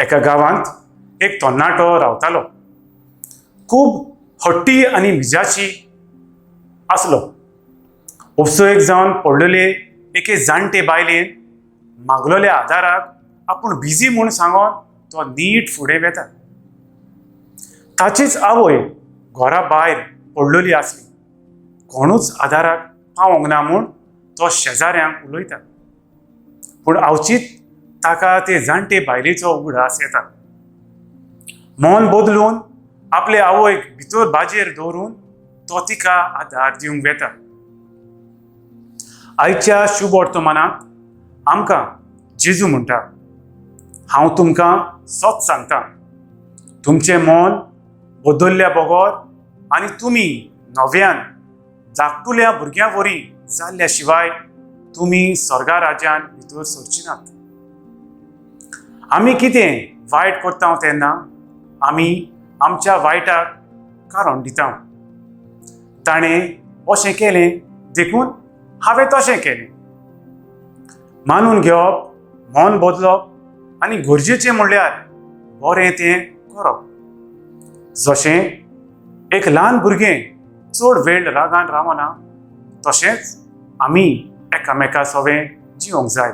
एका गांवांत एक तरणाटो रावतालो. खूब हट्टी आनी मिजाची आसलो. उपसोयेक जावन पडलेले एके जाणटे बायलेन मागलोल्या आदाराक आपूण बिजी म्हूण सांगोन तो नीट फुडें वेता. ताचीच आवय घरा भायर पडलेली आसली. कोणूच आदाराक पावोंक ना म्हूण तो शेजाऱ्यांक उलयता, पूण अवचीत ताका ते जाणटे बायलेचो उगडास येता. मन बदलून आपले आवयक भितर बाजेर दवरून तो तिका आदार दिवंक वेता. आयच्या शुभ वर्तमानांत आमकां जेजू म्हणटा, हांव तुमकां सत सांगता, तुमचें मन बदलल्या बगर आनी तुमी नव्यान धाकटुल्या भुरग्यां वरी जाल्ल्या शिवाय तुमी स्वर्गा राज्यान भितर सरची नात. आमी कितें वायट करता तेन्ना आमी आमच्या वायटाक कारण दिता. ताणें अशें केलें देखून हांवें तशें केलें. मानून घेवप, मन बदलप आनी गरजेचें म्हणल्यार बरें तें करप. जशें एक ल्हान भुरगें चड वेळ रागान रावना, तशेंच आमी एकामेका सवें जिवंक जाय.